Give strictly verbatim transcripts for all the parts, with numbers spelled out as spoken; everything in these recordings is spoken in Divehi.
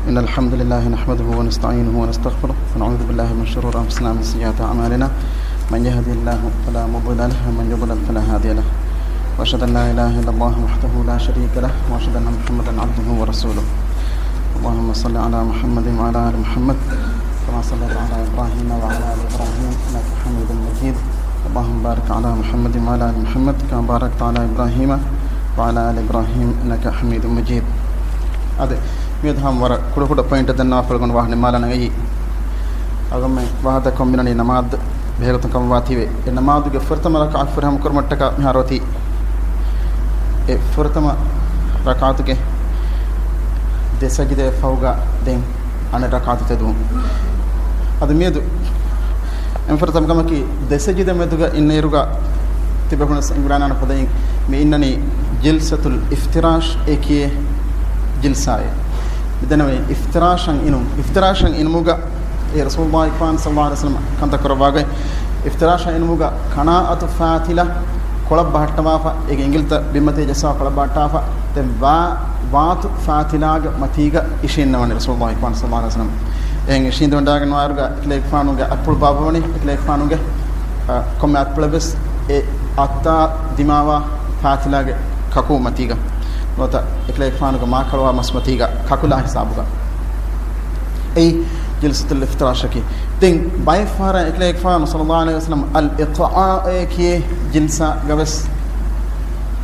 إن الحمد لله نحمده ونستعينه ونستغفره، ونعوذ بالله من شرور أنفسنا ومن سيئات أعمالنا. من يهده الله فلا مضل له، ومن يضلل فلا هادي له. وأشهد أن لا إله إلا الله وحده لا شريك له، وأشهد أن محمدا عبده ورسوله. اللهم صل على محمد وعلى آل محمد، كما صليت على إبراهيم وعلى آل إبراهيم إنك حميد مجيد. اللهم بارك على محمد وعلى آل محمد، كما باركت على إبراهيم وعلى آل إبراهيم إنك حميد مجيد. އަދި މިއަދު ހަމަ ވަރަށް ކުޑަކުޑަ ޕޮއިންޓް ދަންނަވާފަ ގޮނޑު ވާހަނެ މާލަނަ އެއީ. އަޅުގަނޑުމެން ވާހަކަ ދައްކަމުން މިނަނީ ނަމާދު ބެހޭގޮތުން ކަމަށް ވާތީވެ. އެ ނަމާދުގެ ފުރަތަމަ ރަކާތް ފުރިހަމަ ކުރުމަށްޓަކާ މިހާރު އޮތީ އެ ފުރަތަމަ ރަކާތުގެ ދެ ސަޖިދައެއް ފަހުގަ ދެން އަނެއް ރަކާތު ތެދުވުން. އަދި މިއަދު އެންފުރަތަމަ ކަމަކީ ދެ ސަޖިދަ މެދުގަ އިންނައިރުގަ ތިބޭފުޅުން ވެސް އިނގިރާނާނެ ފަދައިން މި އިންނަނީ ޖިލްސަތުލް އިފްތިރާޝް އޭ ކިޔޭ ޖިލްސާއޭ. މިދަންނަވަނީ އިފްތިރާޝަށް އިނުން. އިފްތިރާޝަށް އިނުމުގަ އެ ރަސޫލުﷲ ފާން ޞައްލަﷲ ޢަލައިހި ވަސައްލަމަ ކަންތައް ކުރައްވާގޮތް، އިފްތިރާޝަށް އިނުމުގަ ކަނާއަތު ފާތިލަ ކޮޅަށް ބަހައްޓަވާފަ، އޭގެ އިނގިލިތައް ބިންމަތީ ޖައްސާ ކޮޅަށް ބަހައްޓާފަ، ދެން ވާ، ވާތު ފާތިލާގެ މަތީގަ އިށީންނަވަނީ ރަސޫލުﷲ ފާން ޞައްލަﷲ ޢަލައިހި ވަސައްލަމަ. އެހެން އިށީނދެވަޑައިގެންވާއިރުގަ އެކަލޭގެފާނުގެ އަތްޕުޅު ބާއްވަވަނީ، އެކަލޭގެފާނުގެ، އަ، ކޮންމެ އަތްޕުޅެއް ވެސް އެ އަތާ ދިމާވާ ފާތިލާގެ ކަކޫ މަތީގަ. ނުވަތަ އެކަލޭގެފާނުގެ މާކަޅުވާ މަސް މަތީގަ ކަކުލާ ހިސާބުގަ. އެއީ ޖިލްސަތުލް އިފްތިރާޝަކީ. ދެން ބައެއްފަހަރަށް އެކަލޭގެފާނު ޞައްލަﷲ ޢަލައިހި ވަސައްލަމަ އަލް އިޤްޢާއޭ ކިޔޭ ޖިލްސާގަވެސް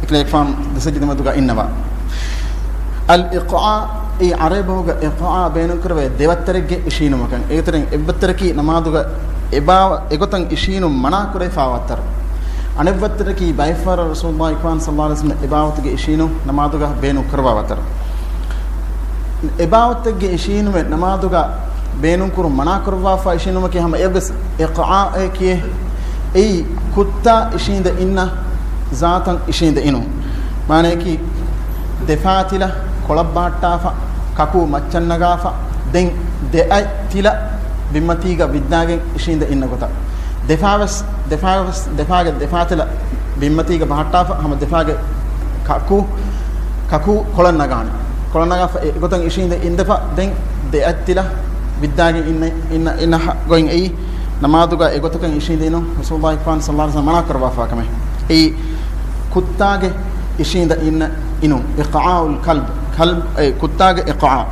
އެކަލޭގެފާނު ދެ ސަޖިދަ މެދުގަ އިންނަވާ. އަލް އިޤްޢާ، އެއީ ޢަރަބި ބަހުގަ އިޤްޢާ ބޭނުންކުރެވޭ ދެވައްތަރެއްގެ އިށީނުމަކަށް. އޭގެތެރެއިން އެއްވައްތަރަކީ ނަމާދުގަ އެބާވަ-، އެގޮތަށް އިށީނުން މަނާކުރެވިފާ ވައްތަރު. އަނެއްވައްތަރަކީ ބައެއްފަހަރަށް ރަސޫލުﷲ ފާން ޞައްލަﷲ ޢަލައިހި ވަސައްލަމަ އެބާވަތުގެ އިށީނުން ނަމާދުގަ ބޭނުން ކުރައްވާ ވައްތަރު. އެބާވަތެއްގެ އިށީނުމެއް ނަމާދުގަ ބޭނުންކުރުން މަނާކުރައްވާފަ އިށީނުމަކީ ހަމަ އެއްވެސް އިޤްޢާއެކޭ. އެއީ ކުއްތާ އިށީނދެ އިންނަ ޒާތަށް އިށީނދެ އިނުން. މާނަޔަކީ ދެފާތިލަ ކޮޅަށް ބަހައްޓާފަ، ކަކޫ މައްޗަށް ނަގާފަ، ދެން ދެއަތް ތިލަ ބިންމަތީގަ ވިއްދާގެން އިށީނދެ އިންނަ ގޮތަށް. ދެފާވެސް، ދެފާވެސް، ދެފާގެ ދެފާތިލަ ބިންމަތީގަ ބަހައްޓާފަ، ހަމަ ދެފާގެ ކަކޫ، ކަކޫ ކޮޅަށް ނަގާނެ. ކޮޅަށް ނަގާފަ އެ ގޮތަށް އިށީނދެ އިންދެފަ، ދެން ދެއަތްތިލަ ވިއްދާގެން އިންނަ، އިންނަ، އިންނަ ގޮތް އެއީ ނަމާދުގަ އެގޮތަކަށް އިށީނދެ އިނުން ރަސޫލުﷲ ފާން ޞައްލަﷲ ޢަލައިހި ވަސައްލަމަ މަނާ ކުރައްވާފާ ކަމެއް. އެއީ ކުއްތާގެ އިށީނދެ އިންނަ އިނުން، އިޤްޢާއުލް ކަލްބް، ކަލްބް، އެ ކުއްތާގެ އިޤްޢާ.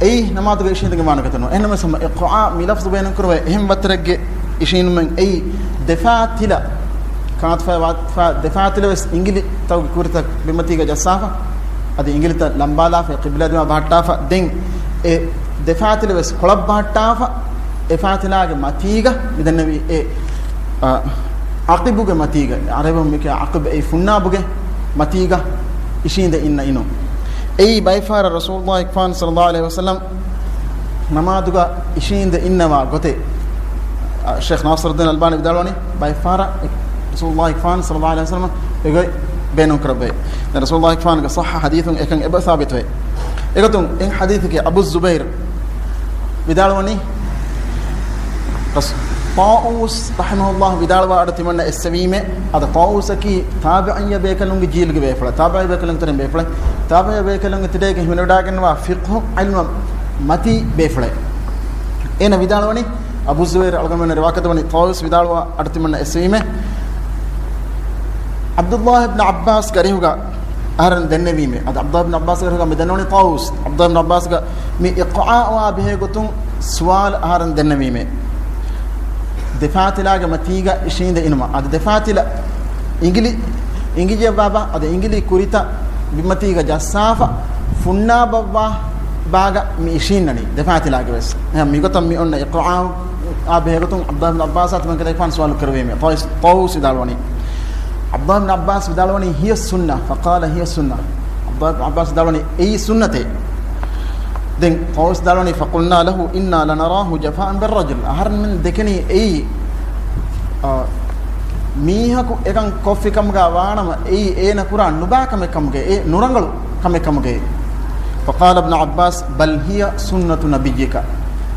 އެއީ ނަމާދުގަ އިށީނދެގެން ވާނެ ގޮތެއް ނޫން. އެހެންނަމަވެސް ހަމަ އިޤްޢާ މި ލަފްޒު ބޭނުންކުރެވޭ އެހެން ވައްތަރެއްގެ އިށީނުމެއް އެއީ ދެފާތިލަ ކާތުފާ ވާތުފާ ދެފާތިލަ ވެސް އިނގިލިތަކުގެ ކުރިތައް ބިންމަތީގަ ޖައްސާފަ، އަދި އިނގިލިތައް ލަނބާލާފަ، ޤިބްލާ ދިމާ ބަހައްޓާފަ، ދެން އެ ދެފާތިލަ ވެސް ކޮޅަށް ބަހައްޓާފަ، އެ ފާތިލާގެ މަތީގަ މިދެންނެވި އެ، އަ، ޢަޤިބުގެ މަތީގަ، ޢަރަބި ބަހުން މިކިޔާ ޢަޤިބް އެއީ ފުންނާބުގެ މަތީގަ އިށީނދެ އިންނަ އިނުން. އެއީ ބައެއްފަހަރަށް ރަސޫލުﷲ ފާން ޞައްލަﷲ ޢަލައިހި ވަސައްލަމަ ނަމާދުގަ އިށީނދެ އިންނަވާ ގޮތެއް. އަ، ޝޭޚް ނާޞިރުއްދީން އަލްބާނީ ވިދާޅުވަނީ، ބައެއްފަހަރަށް ރަސޫލުﷲ ފާން ޞައްލަﷲ ޢަލައިހި ވަސައްލަމަ އެގޮތް ބޭނުން ކުރައްވައޭ. ދެން ރަސޫލުﷲ ފާންގެ ޞައްޙަ ޙަދީޘުން އެކަން އެބަ ސާބިތުވޭ. އެގޮތުން އެ ޙަދީޘަކީ އަބޫ ޒުބައިރު ވިދާޅުވަނީ، ރަސް-، ޠާއޫސް ރަޙިމަހުﷲ ވިދާޅުވާ އަޑު ތިމަންނަ އެއްސެވީމޭ. އަދި ޠާއޫސަކީ ތާބިޢިއްޔަ ބޭކަލުންގެ ޖީލުގެ ބޭފުޅެއް، ތާބިޢީ ބޭކަލުންގެ ތެރެއިން ބޭފުޅެއް، ތާބިޢީ ބޭކަލުންގެ ތެރޭގަ ހިމެނިވަޑައިގެންވާ ފިޤްހު ޢިލްމަށް މަތީ ބޭފުޅެއް. އޭނަ ވިދާޅުވަނީ، އަބޫ ޒުބައިރު އަޅުގަނޑުމެން ރިވާކަތަވަނީ، ޠާއޫސް ވިދާޅުވާ އަޑު ތިމަންނަ އެއްސެވީމޭ. ޢަބްދުﷲ ބިން ޢައްބާސްގެ އަރިހުގަ އަހަރެން ދެންނެވީމޭ. އަދި ޢަބްދުﷲ ބިން ޢައްބާސްގެ އަރިހުގަ މި ދެންނެވުނީ ޠާއޫސް. ޢަބްދުﷲ ބިން ޢައްބާސްގެ މި އިޤްޢާއާ ބެހޭ ގޮތުން ސުވާލު އަހަރެން ދެންނެވީމޭ. ދެފާތިލާގެ މަތީގަ އިށީނދެ އިނުމަށް. އަދި ދެފާތިލަ އިނގިލި-، އިނގިއްޔަވާ ބާ، އަދި އިނގިލި ކުރިތައް ބިންމަތީގަ ޖައްސާފަ، ފުންނާބައްވާ ބާގަ މި އިށީންނަނީ ދެފާތިލާގެ ވެސް. އެހެން މިގޮތަށް މި އޮންނަ އިޤްޢާއާ ބެހޭ ގޮތުން ޢަބްދުﷲ ބިން ޢައްބާސް ތިމަން ކަލޭގެފާނު ސުވާލު ކުރެވީމޭ. ޠާއޫސް، ޠާއޫސް ވިދާޅުވަނީ، ޢަބްދުﷲ ބިން ޢައްބާސް ވިދާޅުވަނީ، "ހިޔަ ސުންނަ." ފަޤާލަ، "ހިޔަ ސުންނަ." ޢަބްދުﷲ ބިން ޢައްބާސް ވިދާޅުވަނީ، "އެއީ ސުންނަތޭ." ދެން ޠާއޫސް ވިދާޅުވަނީ، "ފަޤުލްނާ ލަހު އިންނާ ލަނަރާހު ޖަފާއަން ބިއްރަޖުލް." އަހަރެން ދެކެނީ އެއީ، އާ، މީހަކު އެކަން ކޮށްފި ކަމުގަ ވާނަމަ، އެއީ އޭނަ ކުރާ ނުބާ ކަމެއް ކަމުގައި، އެ ނުރަނގަޅު ކަމެއް ކަމުގައި. ފަޤާލަ އިބްނު ޢައްބާސް، "ބަލް ހިޔަ ސުންނަތު ނަބިއްޔިކަ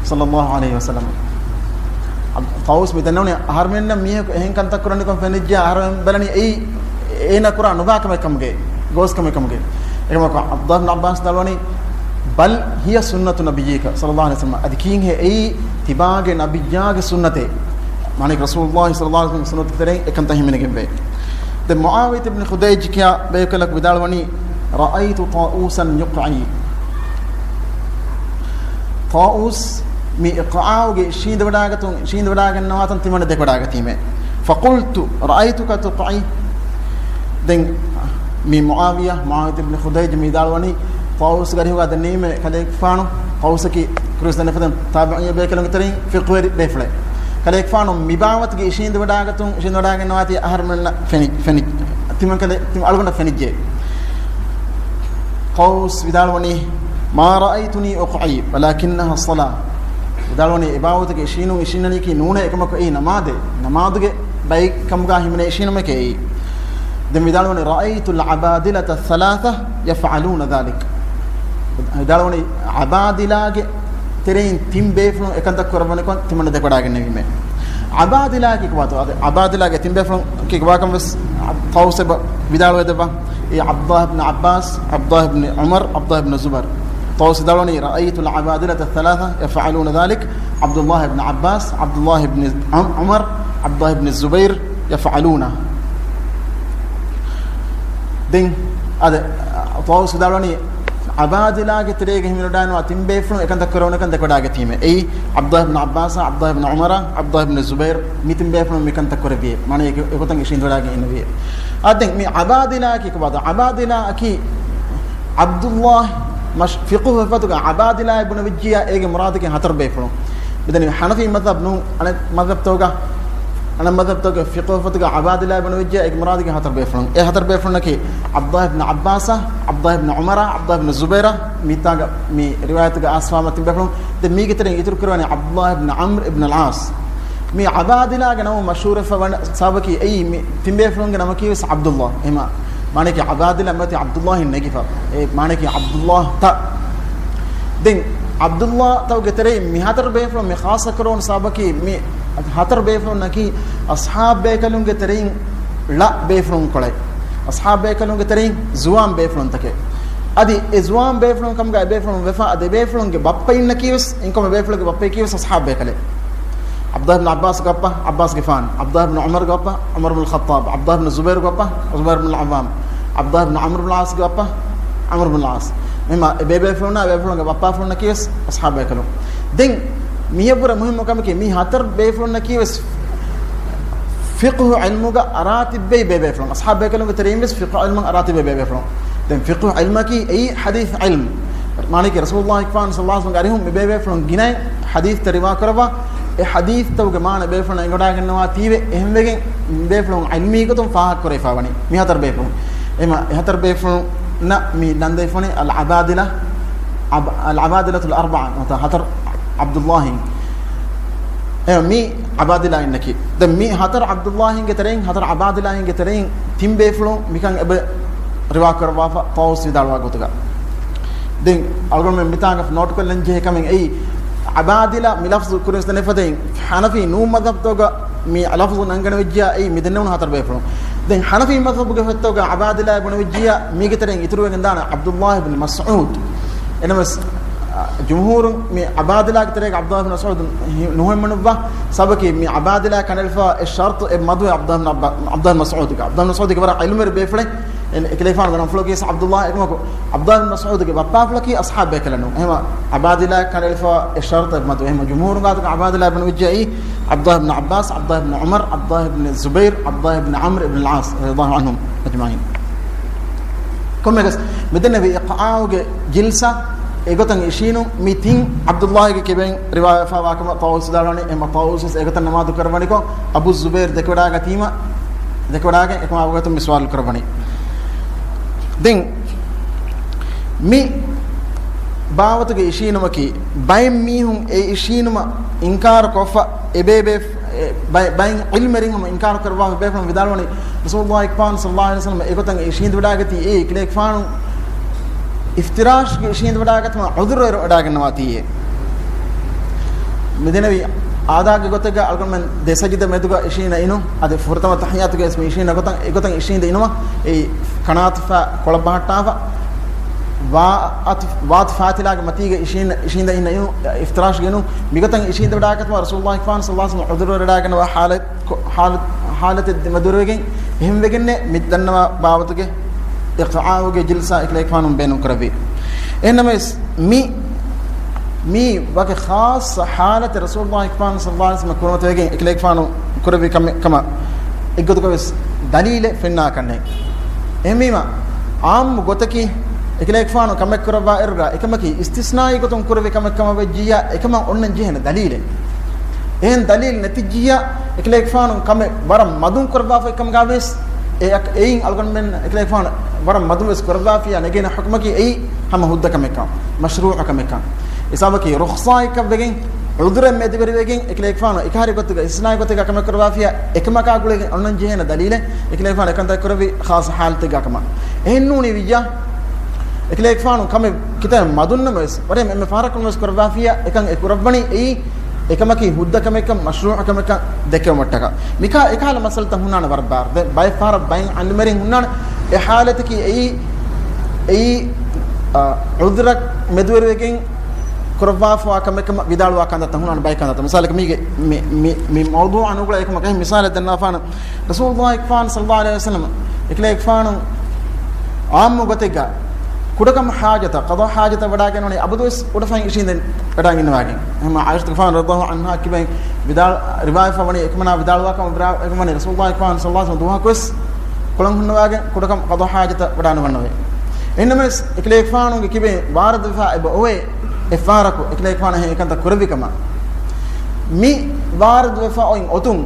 ޞައްލަﷲ ޢަލައިހި ވަސައްލަމަ." ޠާއޫސް މި ދެންނެވުނީ އަހަރުމެންނަށް މީހަކު އެހެން ކަންތައް ކުރަން ނިކަން ފެނިއްޖެ، އަހަރުމެން ބަލަނީ އެއީ އޭނަ ކުރާ ނުބާ ކަމެއް ކަމުގައި، ގޯސް ކަމެއް ކަމުގައި. އެކަމަކު ޢަބްދުﷲ ބިން ޢައްބާސް ވިދާޅުވަނީ، بل هي سنة نبيك صلى الله عليه وسلم. އަދި ކީންހޭ އެއީ ތިބާގެ ނަބިއްޔާގެ ސުންނަތޭ. މާނައީ ރަސޫލުﷲ ޞައްލަﷲ ޢަލައިހި ވަސައްލަމްގެ ސުންނަތުގެ ތެރެއިން އެކަންތައް ހިމެނިގެންވޭ. ދެން މުޢާވިޔަތު ބިން ޚުދައިޖް ކިޔާ ބޭކަލަކު ވިދާޅުވަނީ، رأيت طاووسا يقعي. ޠާއޫސް މި އިޤްޢާއުގެ އިށީނދެވަޑާގަތުން، އިށީނދެވަޑާގަންނަވާތަން ތިމަންނަ ދެކެވަޑާގަތީމޭ. فقلت رأيتك تقعي. ދެން މި މުޢާވިޔަ، މުޢާވިޔަތު ބިން ޚުދައިޖް މި ވިދާޅުވަނީ، ޠާއޫސްގެ އަރިހުގަ ދެންނެވީމޭ ކަލޭގެފާނު، ޠާއޫސަކީ ކުރިސް ދެނެފަދަ ތާބިޢީ ބޭކަލުންގެ ތެރެއިން ފިޤުހުވެރި ބޭފުޅެއް. ކަލޭގެފާނު މި ބާވަތުގެ އިށީނދެވަޑާގަތުން، އިށީނދެވަޑާގަންނަވާތީ އަހަރުމެންނަށް ފެނި، ފެނި، ތިމަން ކަލޭ، ތިމަން އަޅުގަނޑަށް ފެނިއްޖެ. ޠާއޫސް ވިދާޅުވަނީ، ما رأيتني أقعي ولكنها الصلاة. ވިދާޅުވަނީ، އެ ބާވަތުގެ އިށީނުން އިށީންނަނީކީ ނޫނޭ އެކަމަކު އެއީ ނަމާދޭ. ނަމާދުގެ ބައެއް ކަމުގަ ހިމެނޭ އިށީނުމެކޭ އެއީ. ދެން ވިދާޅުވަނީ، رأيت العبادلة الثلاثة يفعلون ذلك. ވިދާޅުވަނީ، ޢަބާދިލާގެ ތެރެއިން ތިން ބޭފުޅުން އެކަންތައް ކުރައްވަނިކޮށް ތިމަންނަ ދެކެވަޑާގެންނެވީމޭ. ޢަބާދިލާ ކީ ކޮބާތޯ؟ އަދި ޢަބާދިލާގެ ތިން ބޭފުޅުން ކީ ކޮބާކަން ވެސް ޠާއޫސް އެބަ ވިދާޅުވެދެއްވާ. އެ ޢަބްދުﷲ ބިން ޢައްބާސް، ޢަބްދުﷲ ބިން ޢުމަރު، ޢަބްދުﷲ ބިން ޒުބައިރު. ޠާއޫސް ވިދާޅުވަނީ، رأيت العبادلة الثلاثة يفعلون ذلك، عبد الله بن عباس، عبد الله بن عم-، عمر، عبد الله بن الزبير يفعلون. ދެން އަދި ޠާއޫސް ވިދާޅުވަނީ، ޢަބާދިލާގެ ތެރޭގަ ހިމެނިވަޑައިގަންނަވާ ތިން ބޭފުޅުން އެކަންތައް ކުރެވުނުކަން ދެކެވަޑާގަތީމޭ. އެއީ، ޢަބްދުﷲ ބިން ޢައްބާސް، ޢަބްދުﷲ ބިން ޢުމަރު، ޢަބްދުﷲ ބިން ޒުބައިރު، މި ތިން ބޭފުޅުން މިކަންތައް ކުރެއްވިއޭ. މާނައީ އެކަ-، އެގޮތަށް އިށީނދެވަޑާގެން އިންނެވިއޭ. އާ، ދެން މި ޢަބާދިލާއަކީ ކޮބާތޯ؟ ޢަބާދިލާއަކީ ޢަބްދުﷲ މަޝް-، ފިޤުހު ފަތުގަ ޢަބާދިލާއޭ ބުނެވިއްޖިއްޔާ އޭގެ މުރާދަކީ ހަތަރު ބޭފުޅުން. މިދަނީ ޙަނަފީ މަޛްހަބް ނޫން، އަނެއް މަޛްހަބްތަކުގަ، އަނެއް މަޛްހަބްތަކުގަ ފިޤުހު ފަތުގަ ޢަބާދިލާއޭ ބުނެވިއްޖިއްޔާ އޭގެ މުރާދަކީ ހަތަރު ބޭފުޅުން. އެ ހަތަރު ބޭފުޅުންނަކީ ޢަބްދުﷲ ބިން ޢައްބާސް، ޢަބްދުﷲ ބިން ޢުމަރު، ޢަބްދުﷲ ބިން ޒުބައިރު، މިތާގަ މި ރިވާޔަތުގަ އައިސްފާވާ ތިން ބޭފުޅުން. ދެން މީގެ ތެރެއިން އިތުރު ކުރެވޭނީ ޢަބްދުﷲ ބިން ޢަމްރު ބިން އަލްޢާޞް. މި ޢަބާދިލާގެ ނަމުން މަޝްހޫރުވެފަ ވަން ސަބަބަކީ އެއީ މި ތިން ބޭފުޅުންގެ ނަމަކީ ވެސް ޢަބްދުﷲ. އެހެމަ މާނައަކީ ޢަބާދިލާ މަތި ޢަބްދުﷲ ހިން ނެގިފަ. އެ މާނައަކީ ޢަބްދުﷲ ތައް. ދެން ޢަބްދުﷲ ތައުގެ ތެރެއިން މި ހަތަރު ބޭފުޅުން މި ޚާއްޞަ ކުރެވުނު ސަބަބަކީ މި ހަތަރު ބޭފުޅުންނަކީ އަޞްޙާބް ބޭކަލުންގެ ތެރެއިން ޅަ ބޭފުޅުން ކޮޅެއް. އަޞްޙާބް ބޭކަލުންގެ ތެރެއިން ޒުވާން ބޭފުޅުންތަކެއް. އަދި އެ ޒުވާން ބޭފުޅުން ކަމުގަ އެ ބޭފުޅުން ވެފަ، އަދި އެ ބޭފުޅުންގެ ބައްޕައިންނަކީ ވެސް، އިންކޮމެ ބޭފުޅުންގެ ބައްޕައަކީ ވެސް އަޞްޙާބް ބޭކަލެއް. ޢަބްދުﷲ ބިން ޢައްބާސްގެ ބައްޕަ، ޢައްބާސްގެފާނު، ޢަބްދުﷲ ބިން ޢުމަރުގެ ބައްޕަ، ޢުމަރު ބިން ޚައްޠާބް، ޢަބްދުﷲ ބިން ޒުބައިރުގެ ބައްޕަ، ޒުބައިރު ބިން ޢައްވާމް، ޢަބްދުﷲ ބިން ޢަމްރު ބިން ޢާޞްގެ ބައްޕަ، ޢަމްރު ބިން ޢާޞް. މި މާ-، އެ ބޭބޭފުޅުންނާ ބޭފުޅުންގެ ބައްޕާފުޅުންނަކީ ވެސް އަޞްޙާބް ބޭކަލުން. ދެން މިޔަށްވުރެ މުހިއްމު ކަމަކީ، މި ހަތަރު ބޭފުޅުންނަކީ ވެސް ފިޤުހު ޢިލްމުގަ އަރާ ތިއްބެވި ބޭބޭފުޅުން. އަޞްޙާބް ބޭކަލުންގެ ތެރެއިން ވެސް ފިޤުހު ޢިލްމަށް އަރާ ތިއްބެވި ބޭބޭފުޅުން. ދެން ފިޤުހު ޢިލްމަކީ އެއީ ޙަދީޘް ޢިލްމު. މާނައަކީ ރަސޫލުﷲ ފާން ޞައްލަﷲ ޢަލައިހި ވަސައްލަމްގެ އަރިހުން މި ބޭބޭފުޅުން ގިނައިން ޙަދީޘްތައް ރިވާ ކުރައްވާ، އެ ޙަދީޘްތަކުގެ މާނަ ބޭފުޅުން އެނގިވަޑައިގަންނަވާ ތީވެ، އެހެންވެގެން މި ބޭފުޅުން ޢިލްމީ ގޮތުން ފާހަގަ ކުރެވިފަ ވަނީ މި ހަތަރު ބޭފުޅުން. އެމަ-، އެ ހަތަރު ބޭފުޅުންނަށް މި ނަން ދެވިފަ ވަނީ އަލް ޢަބާދިލާ، އަބް-، އަލް ޢަބާދިލަތުލް އަރްބަޢާ، ނުވަތަ ހަތަރު ޢަބްދުﷲ ހިން. އެ މި ޢަބާދިލާ އިންނަކީ. ދެން މި ހަތަރު ޢަބްދުﷲ ހިންގެ ތެރެއިން، ހަތަރު ޢަބާދިލާ ހިންގެ ތެރެއިން ތިން ބޭފުޅުން މިކަން އެބަ ރިވާ ކުރައްވާފަ ޠާއޫސް ވިދާޅުވާ ގޮތުގަ. ދެން އަޅުގަނޑުމެން މިތާނގަ ނޯޓް ކޮށްލަން ޖެހޭ ކަމެއް އެއީ، ޢަބާދިލާ މި ލަފްޒު ކުރިން ދެނެފަދައިން، ޙަނަފީ ނޫން މަޛްހަބްތަކުގަ މި ލަފްޒު ނަންގަނެވިއްޖެޔާ އެއީ މި ދެންނެވުނު ހަތަރު ބޭފުޅުން. ދެން ޙަނަފީ މަޛްހަބުގެ ފޮތްތަކުގަ ޢަބާދިލާ ބުނެވިއްޖިއްޔާ މީގެ ތެރެއިން އިތުރުވެގެން ދާނެ ޢަބްދުﷲ ބިން މަސްޢޫދު. އެނަމަވެސް، އަ، ޖުމްހޫރުން މި ޢަބާދިލާގެ ތެރޭގަ ޢަބްދުﷲ ބިން މަސްޢޫދު ހި-، ނުހިމެނުއްވާ. ސަބަބަކީ މި ޢަބާދިލާ ކަނޑައެޅިފަ އެއް ޝަރުޠު އެއް މަދުވެ ޢަބްދުﷲ ބިން ޢައްބާ-، ޢަބްދުﷲ ބިން މަސްޢޫދުގެ. ޢަބްދުﷲ ބިން މަސްޢޫދުގެ ވަރަށް ޢިލްމުވެރި ބޭފުޅެއް. އެ-، އެކަލޭގެފާނުގެ ނަންފުޅަކީ ވެސް ޢަބްދުﷲ، އެކަމަކު ޢަބްދުﷲ ބިން މަސްޢޫދުގެ ބައްޕާފުޅަކީ އަޞްޙާބް ބޭކަލެއް ނޫން. އެހެމަ ޢަބާދިލާ ކަނޑައެޅިފަ އެއް ޝަރުޠު އެއް މަދު. އެހެމަ ޖުމްހޫރުން ގާތުގަ ޢަބާދިލާ ބުނެވިއްޖެ އެއީ ޢަބްދުﷲ ބިން ޢައްބާސް، ޢަބްދުﷲ ބިން ޢުމަރު، ޢަބްދުﷲ ބިން ޒުބައިރު، ޢަބްދުﷲ ބިން ޢަމްރު ބިން ޢާޞް، ރަޟިޔަﷲ ޢަންހުމް އަޖްމަޢީން. ކޮންމެއަކަސް މިދެންނެވި އިޤްޢާއުގެ ޖިލްސާ އެގޮތަށް އިށީނުން މި ތިން ޢަބްދުﷲގެ ކިބައިން ރިވާވެފަވާ ކަމަށް ޠާއޫސް ވިދާޅުވަނީ. އެހެމަ ޠާއޫސް ވެސް އެގޮތަށް ނަމާދު ކުރައްވަނިކޮށް، އަބޫ ޒުބައިރު ދެކެވަޑާގަތީމަ، ދެކެވަޑާގެން އެކަމާ ވަގުތުން މި ސުވާލު ކުރައްވަނީ. ދެން މި ބާވަތުގެ އިށީނުމަކީ، ބައެއް މީހުން އެ އިށީނުމަށް އިންކާރު ކޮށްފަ، އެ ބޭބޭ-، އެ ބައި-، ބައިން ޢިލްމެރިން ހަމަ އިންކާރު ކުރައްވާފަ ބޭފުޅުން ވިދާޅުވަނީ، ރަސޫލުﷲ ފާން ޞައްލަﷲ ޢަލައިހި ވަސައްލަމަ އެގޮތަށް އިށީނދެވަޑާގަތީ އެއީ، ކިލޭގެފާނު އިފްތިރާޝްގެ އިށީނދެވަޑާގަތުމަށް ޢުޛުރު އެރުވަޑާގަންނަވާތީއޭ. މިދެންނެވި އާދާގެ ގޮތެއްގަ އަޅުގަނޑުމެން ދެ ސަޖިދަ މެދުގަ އިށީނދެ އިނުން، އަދި ފުރަތަމަ ތަޙިއްޔާތުގައި ވެސް މި އިށީނދެ ގޮތަށް، އެގޮތަށް އިށީނދެ އިނުމަށް އެއީ ކަނާތުފަ ކޮޅަށް ބަހައްޓާފަ. ވާ އަތު، ވާތު ފާތިލާގެ މަތީގަ އިށީން، އިށީނދެ އިންނަ އިނު، އިފްތިރާޝް ގެނު، މިގޮތަށް އިށީނދެވަޑާގަތުމަށް ރަސޫލުﷲ ފާން ސައްލަﷲ ޢުޛުރުވެރިވެޑާގަންނަވާ ޙާލަތް، ޙާލަތް، ޙާލަތެއް ދެމެދުވެރިވެގެން، އެހެންވެގެންނޭ މި ދަންނަވާ ބާވަތުގެ އިޤްޢާގެ ޖިލްސާ އެކަލޭގެފާނު ބޭނުން ކުރެއްވީ. އެހެންނަމަވެސް، މި، މީ ވަކި ޚާއްޞަ ޙާލަތެއް ރަސޫލުﷲ ފާން ސައްލަﷲ ޢަލައިހި ވަސައްލަމަ ކުރިމަތިވެގެން އެކަލޭގެފާނު ކުރެއްވި ކަމެއް ކަމަށް އެއްގޮތަކަށް ވެސް ދަލީލެއް ފެންނާކަށްނެތް. އެހެންވީމަ، ޢާއްމު ގޮތަކީ އެކަލޭގެފާނު ކަމެއް ކުރައްވާ އިރުގަ އެކަމަކީ އިސްތިސްނާއީ ގޮތުން ކުރެވި ކަމެއް ކަމަށް ވެއްޖިއްޔާ، އެކަމަށް އޮންނަން ޖެހޭނެ ދަލީލެއް. އެހެން ދަލީލް ނެތިއްޖިއްޔާ، އެކަލޭގެފާނު ކަމެއް ވަރަށް މަދުން ކުރައްވާފައި ކަމުގަ ވެސް، އެ އަކަ، އެއިން އަޅުގަނޑުމެން އެކަލޭގެފާނު ވަރަށް މަދުން ވެސް ކުރައްވާފިޔާ ނެގޭނެ ޙުކުމަކީ އެއީ ހަމަ ހުއްދަ ކަމެއްކަން، މަޝްރޫޢު ކަމެއްކަން. ހިސާބަކީ ރުޚްޞާއެއްކަށް ވެގެން، ޢުޛުރެއް މެދުވެރިވެގެން އެކަލޭގެފާނު އެކަހަލަ ގޮތުގަ އިސްތިސްނާއީ ގޮތެއްގަ ކަމެއް ކުރައްވާފިޔާ، އެކަމަކާ ގުޅިގެން އޮންނަން ޖެހޭނެ ދަލީލެއް އެކަލޭގެފާނު އެކަންތައް ކުރެއްވީ ޚާއްޞަ ޙާލަތެއްގަ ކަމަށް. އެހެން ނޫނީ ވިއްޔާ، އެކަލޭގެފާނު ކަމެއް ކިތައް މަދުންނަމަވެސް، ވަރަށް އެންމެ ފަހަރަކުން ވެސް ކުރައްވާފިޔާ، އެކަން އެ ކުރައްވަނީ އެއީ އެކަމަކީ ހުއްދަ ކަމެއްކަން، މަޝްރޫޢު ކަމެއްކަން ދެއްކެވުމަށްޓަކާ. މިކާ އެކަހަލަ މައްސަލަތައް ހުންނާނެ ވަރަށް ބާރު. ދެ، ބައެއް ފަހަރަށް ބައެއް ޢިލްމުވެރިން ހުންނާނެ އެ ޙާލަތަކީ އެއީ، އެއީ، އާ، ޢުޛުރަށް މެދުވެރިވެގެން ކުރައްވާފަވާ ކަމެއް ކަމަށް ވިދާޅުވާ ކަންތައްތައް ހުންނާނެ ބައެއް ކަންތައްތައް. މިސާލަކަށް މީގެ މި، މި، މި މައުޟޫޢާ ނުގުޅޭ އެކަމަކަށް މިސާލެއް ދަންނާފާނަން. ރަސޫލުﷲ ފާން ސައްލަﷲ ޢަލައިހި ވަސައްލަމަ އެކަލޭގެފާނު ޢާއްމު ގޮތެއްގަ ކުޑަކަމު ޙާޖަތަށް، ޤަޟާ ޙާޖަތަށް ވަޑާގެން ވަނީ އަބަދުވެސް އުޑަފައިން އިށީނދެ ވަޑާގެން ވާގެން. އެހެންމަ ޢާއިޝަތުގެފާނު ރަޟިޔަﷲ ޢަންހާ ކިބައިން ވިދާޅު، ރިވާޔަތްފަ ވަނީ އެކަމަނާ ވިދާޅުވާ ކަމަށް ވިދާ، އެކަމަނީ ރަސޫލުﷲ ފާން ސައްލަﷲ ޢަލައިހި ވަސައްލަމަ ދުވަހަކުވެސް ކޮޅަން ހުންނަވާގެން ކުޑަކަމު ޤަޟާ ޙާޖަތަށް ވަޑާނުވަންނަވޭ. އެހެންނަމަވެސް އެކަލޭގެފާނުގެ ކިބައިން ވާރިދުވެފަ އެބަ އޮވޭ އެއްފަހަރަކު އެކަލޭގެފާނު އެހެން އެކަންތައް ކުރެއްވި ކަމަށް. މި ވާރިދުވެފަ އޮތް އޮތުން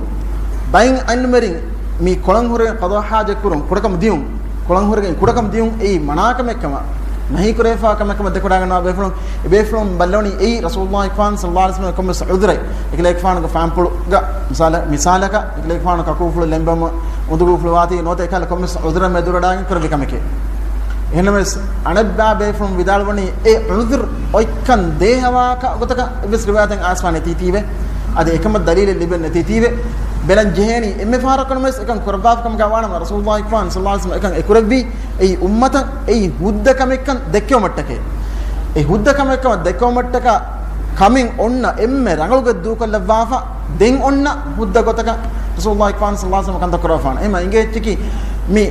ބައެއް ޢިލްމުވެރިން މި ކޮޅަން ހުރެގެން ޤަޟާ ޙާޖަތް ކުރުން، ކުޑަކަމު ދިޔުން، ކޮޅަން ހުރެގެން ކުޑަކަމު ދިޔުން އެއީ މަނާކަމެއް ކަމަށް، ނަހީ ކުރެވިފަ ކަމެއް ކަމަށް ދެކެވަޑާގަންނަވާ ބޭފުޅުން، އެ ބޭފުޅުން ބައްލަވަނީ އެއީ ރަސޫލުﷲ ފާން ސައްލަﷲ ޢަލައިހި ވަސައްލަމަ ކޮންމެސް ޢުޛުރެއް، އެކަލޭގެފާނުގެ ފާންޕުޅުގަ މިސާލަ، މިސާލަކަށް އެކަލޭގެފާނު ކަކޫފުޅު ލެންބަމު އުނދަގޫފުޅު ވާތީ ނުވަތަ އެކަހަލަ ކޮންމެސް ޢުޛުރެއް މެދުވެޑާގެން ކުރެއްވި ކަމެކޭ. އެހެންނަމަވެސް، އަނެއްބައި ބޭފުޅުން ވިދާޅުވަނީ އެ ޢުޛުރު އޮތްކަން ދޭހަވާކަށް ގޮތަކަށް އެއްވެސް ރިވާޔަތެއް އައިސްފާ ނެތީތީވެ. އަދި އެކަމަށް ދަލީލެއް ލިބެން ނެތީތީވެ. ބެލަން ޖެހޭނީ އެންމެ ފަހަރަކުން ވެސް އެކަން ކުރައްވާފަ ކަމުގަ ވާނަމަ، ރަސޫލުﷲ ފާން ސައްލަﷲ ޢަލައިހި ވަސައްލަމަ އެކަން އެ ކުރެއްވީ އެއީ އުއްމަތަށް އެއީ ހުއްދަ ކަމެއްކަން ދެއްކެވުމަށްޓަކޭ. އެ ހުއްދަ ކަމެއްކަމަށް ދެއްކެވުމަށްޓަކާ ކަމެއް އޮންނަ އެންމެ ރަނގަޅުގޮތް ދޫކޮށްލައްވާފަ، ދެން އޮންނަ ހުއްދަ ގޮތަކަށް ރަސޫލުﷲ ފާން ސައްލަﷲ ޢަލައިހި ވަސައްލަމަ ކަންތައް ކުރައްވާނެ. އެހެންމަ އިނގޭ އެއްޗަކީ މި،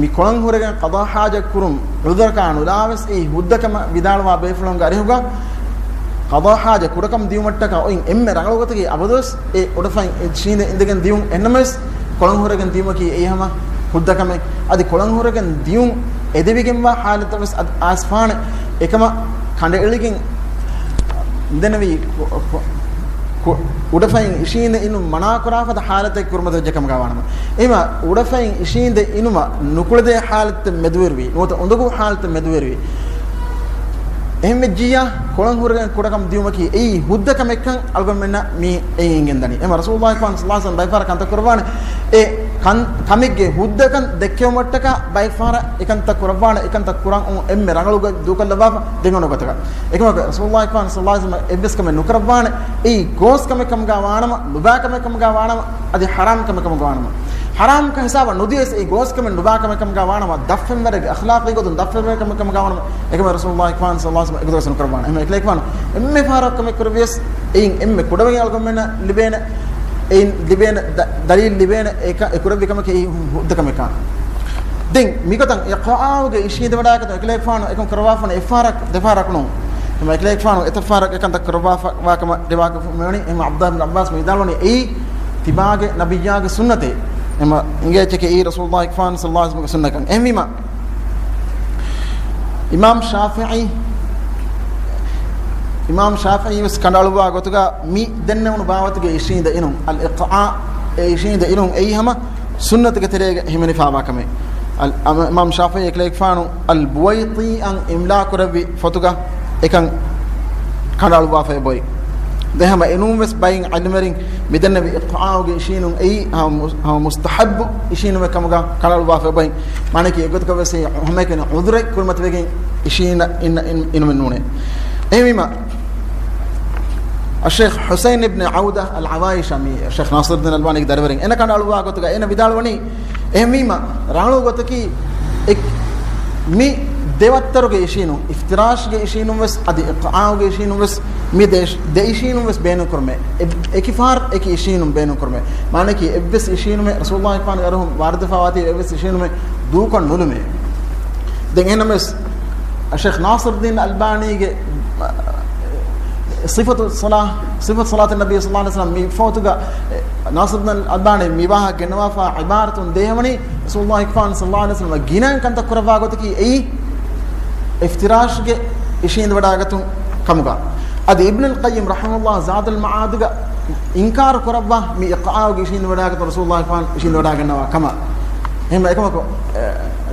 މި ކޮޅަން ހުރެގެން ޤަޟާ ޙާޖަތް ކުރުން ޢުޛުރަކާ ނުލާވެސް އެއީ ހުއްދަ ކަމަށް ވިދާޅުވާ ބޭފުޅުންގެ އަރިހުގަ ޤަޟާ ޙާޖަތް ކުޑަކަމު ދިޔުމަށްޓަކާ އޮތް އެންމެ ރަނގަޅު ގޮތަކީ އަބަދުވެސް އެ އުޑަފައިން އެ ޝީނދެ އިނދެގެން ދިޔުން. އެހެންނަމަވެސް ކޮޅަން ހުރެގެން ދިޔުމަކީ އެއީ ހަމަ ހުއްދަ ކަމެއް. އަދި ކޮޅަން ހުރެގެން ދިޔުން އެދެވިގެންވާ ޙާލަތަށް ވެސް އަދި އައިސްފާނެ އެކަމަށް ކަނޑައެޅިގެން އިނދެންނެވީ ކު، ކު، ކު، އުޑަފައިން އިށީނދެ އިނުން މަނާކުރާ ފަދަ ޙާލަތެއް ކުރިމަތިވެއްޖެ ކަމުގަ ވާނަމަ. އެހެންމަ އުޑަފައިން އިށީނދެ އިނުމަށް ނުކުޅެދޭ ޙާލަތެއް މެދުވެރިވީ، ނުވަތަ އުނދަގޫ ޙާލަތެއް މެދުވެރިވީ. އެހެންވެއްޖިއްޔާ، ކޮޅަން ހުރެގެން ކުޑަކަމު ދިޔުމަކީ އެއީ ހުއްދަ ކަމެއްކަން އަޅުގަނޑުމެންނަށް މި އެއީ އިނގެންދަނީ. އެމަ ރަސޫލުﷲ ފާން ސައްލަﷲ ޢަލައިހި ވަސައްލަމަ ބައެއްފަހަރަށް ކަންތައް ކުރައްވާނެ. އެ ކަން، ކަމެއްގެ ހުއްދަކަން ދެއްކެވުމަށްޓަކާ ބައެއްފަހަރަށް އެކަންތައް ކުރައްވާނެ، އެކަންތައް ކުރަން އެންމެ ރަނގަޅު ގޮތް ދޫކޮށްލައްވާފަ ދެން އޮންނަ ގޮތަކަށް. އެކަމަކު ރަސޫލުﷲ ފާން ސައްލަﷲ ޢަލައިހި ވަސައްލަމަ އެއްވެސް ކަމެއް ނުކުރައްވާނެ. އެއީ ގޯސް ކަމެއް ކަމުގަ ވާނަމަ، ނުބާ ކަމެއް ކަމުގަ ވާނަމަ، އަދި ޙަރާމް ކަމެއް ކަމުގަ ވާނަމަ. ޙަރާމް ކަން ހިސާބަށް ނުދިޔަސް އެއީ ގޯސް ކަމެއް ނުބާ ކަމެއް ކަމުގަ ވާނަމަ، ދަށްފަންވަރެއްގެ އަޚްލާޤީ ގޮތުން ދަށްފަންވަރެއް ކަމެއް ކަމުގަ ވާނަމަ، އެކަމެއް ރަސޫލުﷲ ފާން ސައްލަﷲ ޢަލައިހި ވަސައްލަމަ އެގޮތަށް ނުކުރައްވާނެ. އެހެން އެކަލޭގެފާނު އެންމެ ފަހަރަކު ކަމެއް ކުރެއްވިޔަސް، އެއިން އެންމެ ކުޑަވެގެން އަޅުގަނޑުމެންނަށް ލިބޭނެ، އެއިން ލިބޭނެ ދަ، ދަލީލް ލިބޭނެ އެ ކަ، އެ ކުރެއްވި ކަމަކީ އެއީ ހު، ހުއްދަ ކަމެއްކަން. ދެން މިގޮތަށް އިޤްޢާގެ އިށީނދެވަޑާގަތު އެކަލޭގެފާނު އެކަން ކުރައްވާފަން އެއްފަހަރަކު، ދެފަހަރަކު ނޫން. އެމަ އެކަލޭގެފާނު އެތައް ފަހަރަކު އެކަންތައް ކުރައްވާފަ، ވާ ކަމަށް ރިވާކޮށް މިވަނީ. އެމަ ޢަބްދުﷲ ބިން ޢައްބާސް މި ވިދާޅުވަނީ އެއީ ތިބާގެ ނަބިއްޔާގެ ސުންނަތޭ. އެމަ އިނގޭ އެއްޗެކޭ އެއީ ރަސޫލުﷲ ފާން ސައްލަﷲ ޢަލައިހި ވަސައްލަމަގެ ސުންނަތްކަން. އެހެންވީމަ، އިމާމް ޝާފިޢީ، އިމާމް ޝާފިޢީ ވެސް ކަނޑައަޅުއްވާ ގޮތުގަ މި ދެންނެވުނު ބާވަތުގެ އިށީނދެ އިނުން، އަލް އިޤްޢާ، އެ އިށީނދެ އިނުން އެއީ ހަމަ ސުންނަތުގެ ތެރޭގަ ހިމެނިފާވާ ކަމެއް. އަލް، އަމ، އިމާމް ޝާފިޢީ އެކަލޭގެފާނު އަލް ބުވައިޠީ އަށް އިމްލާ ކުރެއްވި ފޮތުގަ އެކަން ކަނޑައަޅުއްވާފައި އެބައޮތް. ދެން ހަމަ އެނޫން ވެސް ބައެއް ޢިލްމުވެރިން މިދެންނެވި އިޤްޢާގެ އިށީނުން އެއީ ހަމަ މު، ހަމަ މުސްތަޙައްބު އިށީނުމެއް ކަމުގަ ކަނޑައަޅުއްވާފައި އެބައޮތް. މާނައަކީ އެގޮތަކަށް ވެސް ހަމައެކަނި ޢުޛުރެއް ކުރިމަތިވެގެން އިށީނަ، އިން، އިން، އިނުމެއް ނޫނޭ. އެހެންވީމަ، އައްޝައިޚް ޙުސައިން އިބްނު ޢައުދަ އަލް ޢަވާއިޝާ، މި ޝައިޚް ނާޞިރުއްދީން އަލްބާނީގެ ދަރިވަރުން، އޭނަ ކަނޑައަޅުއްވާ ގޮތުގަ އޭނަ ވިދާޅުވަނީ، އެހެންވީމަ، ރަނގަޅު ގޮތަކީ އެ، މި ދެވައްތަރުގެ އިށީނުން، އިފްތިރާޝްގެ އިށީނުން ވެސް އަދި އިޤްޢާއުގެ އިށީނުން ވެސް މި ދެ އިށް-، ދެ އިށީނުން ވެސް ބޭނުން ކުރުމޭ. އެ-، އެކި ފަހަރު އެކި އިށީނުން ބޭނުން ކުރުމޭ. މާނައަކީ އެއްވެސް އިށީނުމެއް ރަސޫލުﷲ ފާނުގެ އަރިހުން ވާރިދުވެފާވާތީ އެއްވެސް އިށީނުމެއް ދޫކޮށް ނުލުމޭ. ދެން އެހެންނަމަވެސް ޝޭޚް ނާޞިރުއްދީން އަލްބާނީގެ، އަ، ޞިފަތު ޞަލާ-، ޞިފަތު ޞަލާތި ނަބީ ޞައްލަﷲު ޢަލައިހި ވަސައްލަމަ މި ފޮތުގަ، އެ، ނާޞިރުއްދީން އަލްބާނީ މި ވާހަކަ ގެންނަވާފާ ޢިބާރަތުން ދޭހަވަނީ ރަސޫލުﷲ ފާނު ޞައްލަﷲު ޢަލައިހި ވަސައްލަމަ ގިނައިން ކަންތައް ކުރައްވާ ގޮތަކީ އެއީ އިފްތިރާޝްގެ އިށީނދެވަޑާގަތުން ކަމުގަ. އަދި އިބްނުލް ޤައްޔިމް ރަޙިމަހުﷲ ޒާދުލް މަޢާދުގަ އިންކާރު ކުރައްވާ މި އިޤްޢާއުގެ އިށީނދެވަޑާގަތުން ރަސޫލުﷲ ފާނު އިށީނދެވަޑާގަންނަވާ ކަމަށް. އެހެންވެ އެކަމަކު، އެ،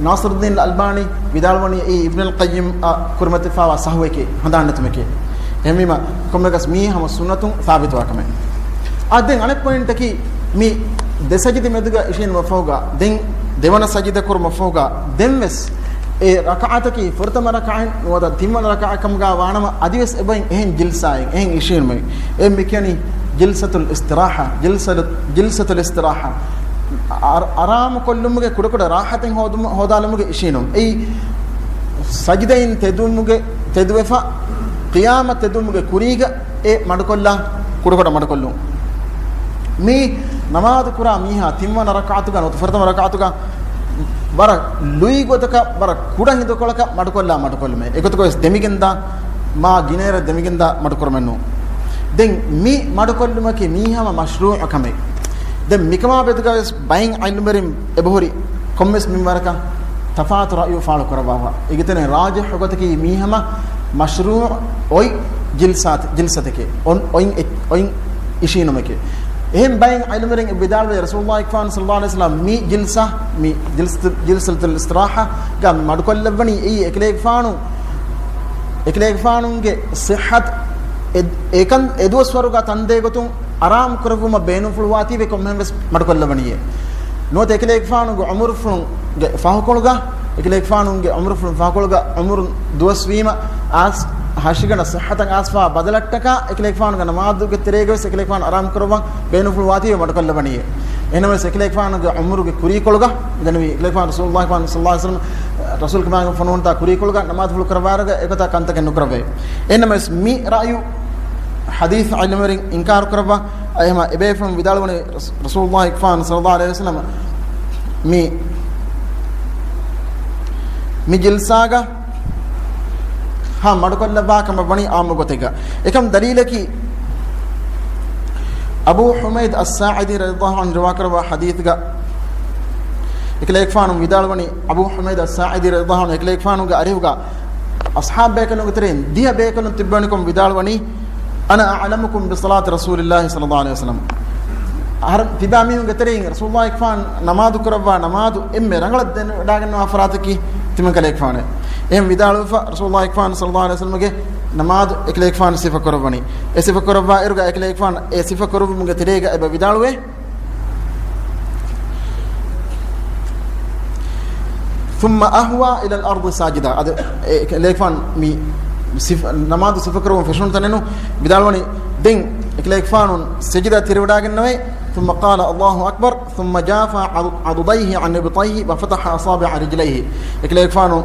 ނާޞިރުއްދީން އަލްބާނީ ވިދާޅުވަނީ އެއީ އިބްނުލް ޤައްޔިމް އަށް ކުރިމަތިވެފާވާ ސަހުވެކޭ، ހަނދާން ނެތުމެކޭ. އެހެންވީމަ ކޮންމެއަކަސް މީ ހަމަ ސުންނަތުން ސާބިތުވާ ކަމެއް. އާ، ދެން އަނެއް ޕޮއިންޓަކީ މި ދެ ސަޖިދަ މެދުގަ އިށީނުމަށްފަހުގަ، ދެން ދެވަނަ ސަޖިދަ ކުރުމަށްފަހުގަ، ދެންވެސް އެ ރަކަޢަތަކީ ފުރަތަމަ ރަކަޢަތް ނުވަތަ ތިންވަނަ ރަކަޢަތް ކަމުގަ ވާނަމަ، އަދިވެސް އެބައިން އެހެން ޖިލްސާއެއް، އެހެން އިށީނުމެއް. އެ މި ކިޔަނީ ޖިލްސަތުލް އިސްތިރާޙާ، ޖިލްސަ-، ޖިލްސަތުލް އިސްތިރާޙާ. އަރ-، އަރާމުކޮށްލުމުގެ ކުޑަކުޑަ ރާޙަތެއް ހޯދުމު-، ހޯދާލުމުގެ އިށީނުން. އެއީ ސަޖިދައިން ތެދުވުމުގެ، ތެދުވެފަ، ޤިޔާމަށް ތެދުވުމުގެ ކުރީގަ އެ މަޑުކޮށްލާ ކުޑަކުޑަ މަޑުކޮށްލުން. މީ ނަމާދު ކުރާ މީހާ ތިންވަނަ ރަކަޢަތުގަ ނުވަތަ ފުރަތަމަ ރަކަޢަތުގަ ވަރަށް ލުއިގޮތަކަށް، ވަރަށް ކުޑަ ހިނދުކޮޅަކަށް މަޑުކޮށްލާ މަޑުކޮށްލުމެއް. އެގޮތަކަށް ވެސް ދެމިގެންދާ، މާ ގިނައިރަށް ދެމިގެންދާ މަޑުކުރުމެއް ނޫން. ދެން މި މަޑުކޮށްލުމަކީ މީ ހަމަ މަޝްރޫޢު ކަމެއް. ދެން މިކަމާ ބެދުގަ ވެސް ބައެއް ޢިލްމުވެރިން އެބަހުރި ކޮންމެސް މިންވަރަކަށް ތަފާތު ރައުޔު ފާޅު ކުރައްވާފަ. އެގެތެރެއިން ރާޖިޙު ގޮތަކީ މީ ހަމަ މަޝްރޫޢު އޮތް ޖިލްސާތެ-، ޖިލްސަތެކޭ. އޮން-، އޮތް އެއް-، އޮތް އިށީނުމެކޭ. އެހެން ބައެއް ޢިލްމުވެރިން އެ ވިދާޅުވޭ، ރަސޫލުﷲ ފާނު ޞައްލަﷲު ޢަލައިހި ވަސައްލަމަ މި ޖިލްސާ، މި ޖިލްސަ-، ޖިލްސަތުލް އިސްތިރާޙާގަ މަޑުކޮށްލައްވަނީ އެއީ އެކަލޭގެފާނު، އެކަލޭގެފާނުގެ ޞިއްޙަތު އެ-، އެކަން އެދުވަސްވަރުގަ ތަންދޭގޮތުން އަރާމު ކުރެއްވުމަށް ބޭނުންފުޅުވާތީވެ ކޮންމެހެން ވެސް މަޑުކޮށްލައްވަނީއޭ. ނުވަތަ އެކަލޭގެފާނުގެ ޢުމުރުފުޅުންގެ ފަހުކޮޅުގަ، އެކަލޭގެފާނުގެ ޢުމުރުފުޅުން ފަހުކޮޅުގަ ޢުމުރު ދުވަސްވީމަ އާސް ހަށިގަނޑަށް ޞިއްޙަތަށް އާސްފާ ބަދަލަށްޓަކާ އެކަލޭގެފާނުގެ ނަމާދުގެ ތެރޭގަ ވެސް އެކަލޭގެފާނު އަރާމު ކުރައްވަން ބޭނުންފުޅުވާތީވެ މަޑުކޮށްލައްވަނީއޭ. އެހެނަސް އެކަލޭގެފާނުގެ ޢުމުރުގެ ކުރީކޮޅުގަ ދެން މި އެކަލޭގެފާނު ރަސޫލުﷲ ފާނު ޞައްލަﷲު ޢަލައިހި ވަސައްލަމަ ރަސޫލު ކަމާގެ ފޮނުވަންތާ ކުރީކޮޅުގަ ނަމާދުފުޅު ކުރައްވާއިރުގަ އެގޮތަށް ކަންތަކެއް ނުކުރެވޭ. އެހެނަސް މި ރައުޔު ޙަދީޘް ޢިލްމުވެރިން އިންކާރު ކުރައްވާ، އެހެމަ އެބޭފުޅުން ވިދާޅުވަނީ ރަސް-، ރަސޫލުﷲ ފާނު ޞައްލަﷲު ޢަލައިހި ވަސައްލަމަ މި، މި ޖިލްސާގަ ހާ މަޑުކޮށްލައްވާ ކަމަށް ވަނީ ޢާއްމު ގޮތެއްގަ. އެކަމް ދަލީލަކީ އަބޫ ޙުމައިދު އައްސާޢިދީ ރަޟިޔަﷲު ޢަންހު ރިވާކުރައްވާ ޙަދީޘްގަ އެކަލޭގެފާނު ވިދާޅުވަނީ، އަބޫ ޙުމައިދު އައްސާޢިދީ ރަޟިޔަﷲު ޢަންހު އެކަލޭގެފާނުގެ އަރިހުގަ އަޞްޙާބު ބޭކަލުންގެ ތެރެއިން ދިހަ ބޭކަލުން ތިއްބެވެނިކޮށް ވިދާޅުވަނީ، "أنا أعلمكم بصلاة رسول الله صلى الله عليه وسلم." އަހަރެން ތިބާ މީހުންގެ ތެރެއިން ރަސޫލުﷲ ފާނު ނަމާދު ކުރައްވާ ނަމާދު އެންމެ ރަނގަޅަށް ދެނެވަޑައިގަންނަވާ ފަރާތަކީ ތިމަން ކަލޭގެފާނޭ. އެހެން ވިދާޅުވެފަ ރަސޫލުﷲ ފާނު ޞައްލަﷲު ޢަލައިހި ވަސައްލަމަގެ ނަމާދު އެކަލޭގެފާނު ސިފަ ކުރައްވަނީ. އެ ސިފަ ކުރައްވާ އިރުގަ އެކަލޭގެފާނު އެ ސިފަ ކުރެއްވުމުގެ ތެރޭގަ އެބަ ވިދާޅުވޭ، "ثم أهوى إلى الأرض ساجدا." އަދި އެކަލޭގެފާނު މި ސިފަ، ނަމާދު ސިފަ ކުރައްވަން ފެށުނު ތަނެއް ނޫން ވިދާޅުވަނީ، ދެން އެކަލޭގެފާނު ސަޖިދަ ތިރިވަޑައިގެންނެވޭ. "ثم قال الله أكبر، ثم جافى عضديه عن إبطيه وفتح أصابع رجليه." އެކަލޭގެފާނު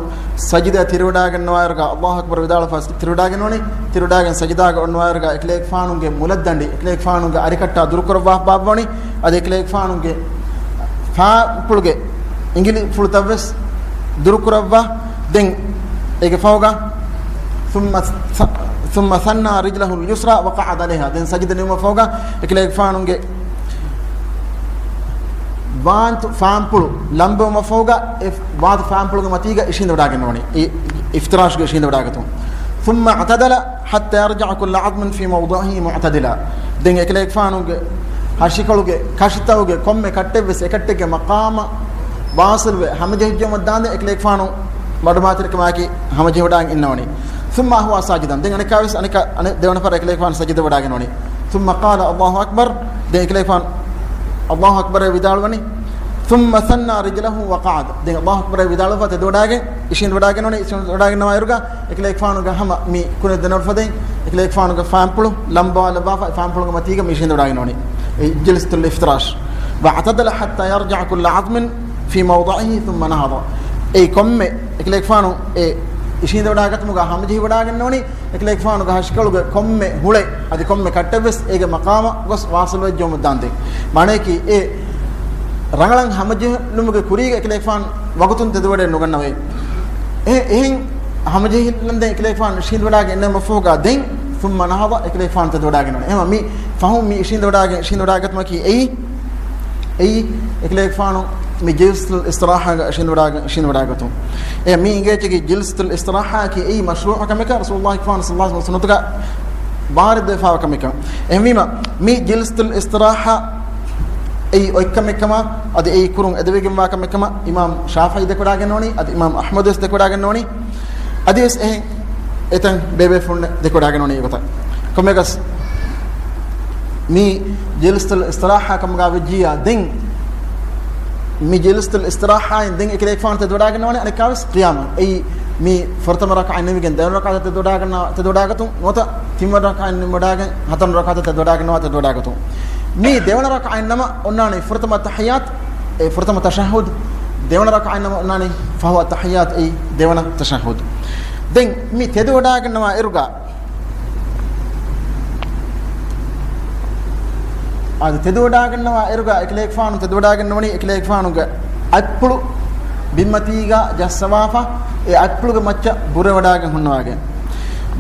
ސަޖިދަ ތިރިވަޑައިގަންނަވާއިރުގަ ﷲ އަކްބަރު ވިދާޅުވެފަ ތިރިވަޑައިގެންނެވުނީ. ތިރިވަޑައިގެން ސަޖިދާގަ އޮންނަވާއިރުގަ އެކަލޭގެފާނުގެ މުލައްދަނޑި އެކަލޭގެފާނުގެ އަރިކައްޓާ ދުރުކުރައްވާ ބާއްވަނީ. އަދި އެކަލޭގެފާނުގެ ފާފުޅުގެ އިނގިލިފުޅުތައްވެސް ދުރުކުރައްވާ. ދެން އޭގެ ފަހުގަ ثم ث-، ثم ثنى رجله اليسرى وقعد عليها. ދެން ސަޖިދަ ނިމުމަށް ފަހުގަ އެކަލޭގެފާނުގެ ވާންތު ފާންޕުޅު ލަނބެވުމަށް ފަހުގަ އެ ވާންތު ފާންޕުޅުގެ މަތީގަ އިށީނދެވަޑައިގެންނެވުނީ. އި-، އިފްތިރާޝްގެ އިށީނދެވަޑައިގަތުން. ثم اعتدل حتى يرجع كل عظم في موضعه معتدلا. ދެން އެކަލޭގެފާނުގެ ހަށިކޮޅުގެ ކަށިތައުގެ ކޮންމެ ކައްޓެއްވެސް އެކައްޓެއްގެ މަޤާމަށް ވާޞިލުވެ ހަމަޖެހިއްޖެއްވުމަށް ދާންދެން އެކަލޭގެފާނު މަޑުމައިތިރިކަމާއެކީ ހަމަޖެހިވަޑައިގެން އިންނަވަނީ. ثم أهوى ساجدا. ދެން އަނެއްކާވެސް އަނެއްކާ އަނެއް ދެވަނަ ފަރަށް އެކަލޭގެފާނު ސަޖިދަވަޑައިގެންނެވަނީ. ثم قال الله أكبر. ދެން އެކަލޭގެފާނު ﷲ އަކްބަރޭ ވިދާޅުވަނީ. ثم ثنى رجله وقعد. ދެން ﷲ އަކްބަރޭ ވިދާޅުވެފަ ތެދުވަޑައިގެން އިށީނދެވަޑައިގެންނެވަނީ. އިށީނދެވަޑައިގެންނަވާ އިރުގަ އެކަލޭގެފާނުގެ ހަމަ މި ކުނި ދެނަވަޑު ފަދައިން އެކަލޭގެފާނުގެ ފާންޕުޅު ލަނބަވާލައްވާފަ އެ ފާންޕުޅުގެ މަތީގަ މި އިށީނދެވަޑައިގެންނެވަނީ. އެ ޖިލްސަތުލް އިފްތިރާޝް. واعتدل حتى يرجع كل عظم في موضعه ثم نهض. އެ ކޮންމެ އެކަލޭގެފާނު އެ އިށީނދެވަޑާގަތުމުގަ ހަމަޖެހިވަޑާގަންނަވަނީ، އެކަލޭގެފާނުގެ ހަށިކޮޅުގެ ކޮންމެ ހުޅެއް އަދި ކޮންމެ ކައްޓެއްވެސް އޭގެ މަޤާމަށް ގޮސް ވާސިލުވެއްޖެއްޔާ ދާންދެން. މާނަޔަކީ އެ ރަނގަޅަށް ހަމަޖެހުމުގެ ކުރީގަ އެކަލޭގެފާނު ވަގުތުން ތެދުވަޑައެއް ނުގަންނަވައޭ. އެ، އެހެން ހަމަޖެހިލަންދެން އެކަލޭގެފާނު އިށީނދެވަޑާގެން އެންނަ މަފުހުގަ ދެން ثم نهض އެކަލޭގެފާނު ތެދުވަޑާގެން ނުވަނީ. އެހެންވީމަ މި ފަހުން މި އިށީނދެވަޑާގެން، އިށީނދެވަޑާގަތުމަކީ އެއީ، އެއީ އެކަލޭގެފާނު މި ޖިލްސަތުލް އިސްތިރާހާގަ އިށީނދެވަޑާގެން، އިށީނދެވަޑާގަތުން. އެ މި އިނގޭތަކީ ޖިލްސަތުލް އިސްތިރާހާއަކީ އެއީ މަޝްރޫޢު ކަމެކަށް، ރަސޫލުﷲ ފާނު ޞައްލަﷲ ޢަލައިހި ވަސައްލަމަ ސުންނަތުގަ ވާރިދުވެފާވާ ކަމެކަށް. އެހެންވީމަ މި ޖިލްސަތުލް އިސްތިރާހާ އެއީ އޮތް ކަމެއްކަމަށް އަދި އެއީ ކުރުން އެދެވިގެންވާ ކަމެއްކަމަށް އިމާމް ޝާފިޢީ ދެކެވަޑާގެންނުވަނީ، އަދި އިމާމް އަޙްމަދުވެސް ދެކެވަޑާގެންނުވަނީ. އަދިވެސް އެހެން އެތަން ބޭބޭފުޅުން ދެކެވަޑާގެންނުވަނީ އެގޮތަށް. ކޮންމެއަކަސް މި ޖިލްސަތުލް އިސްތިރާހާ ކަމުގަ ވެއްޖިއްޔާ ދެން، މި ޖިލްސަތުލް އިސްތިރާހާއިން ދެން އެކަލޭގެފާނު ތެދުވަޑާގެންނުވަނީ އަނެއްކާވެސް ޤިޔާމަށް. އެއީ މި ފުރަތަމަ ރަކަޢަތް ނިމިގެން ދެވަނަ ރަކަޢަތަށް ތެދުވަޑާގަންނަ، ތެދުވަޑާގަތުން ނުވަތަ ތިންވަނަ ރަކަޢަތް ނިމިވަޑާގެން ހަތަރުވަނަ ރަކަޢަތަށް ތެދުވަޑާގަންނަވާ ތެދުވަޑާގަތުން. މި ދެވަނަ ރަކަޢަތް ނަމަ އޮންނާނީ ފުރަތަމަ ތަޙިއްޔާތު، އެ ފުރަތަމަ ތަޝައްހަދު، ދެވަނަ ރަކަޢަތް ނަމަ އޮންނާނީ ފަހުވަ ތަޙިއްޔާތު، އެއީ ދެވަނަ ތަޝައްހަދު. ދެން މި ތެދުވަޑާގަންނަވާ އިރުގަ، އަދި ތެދުވަޑާގަންނަވާ އިރުގަ އެކަލޭގެފާނު ތެދުވަޑާގެންނުވަނީ އެކަލޭގެފާނުގެ އަތްޕުޅު ބިންމަތީގަ ޖައްސަވާފަ، އެ އަތްޕުޅުގެ މައްޗަށް ބުރަވަޑާގެން ހުންނަވާގެން.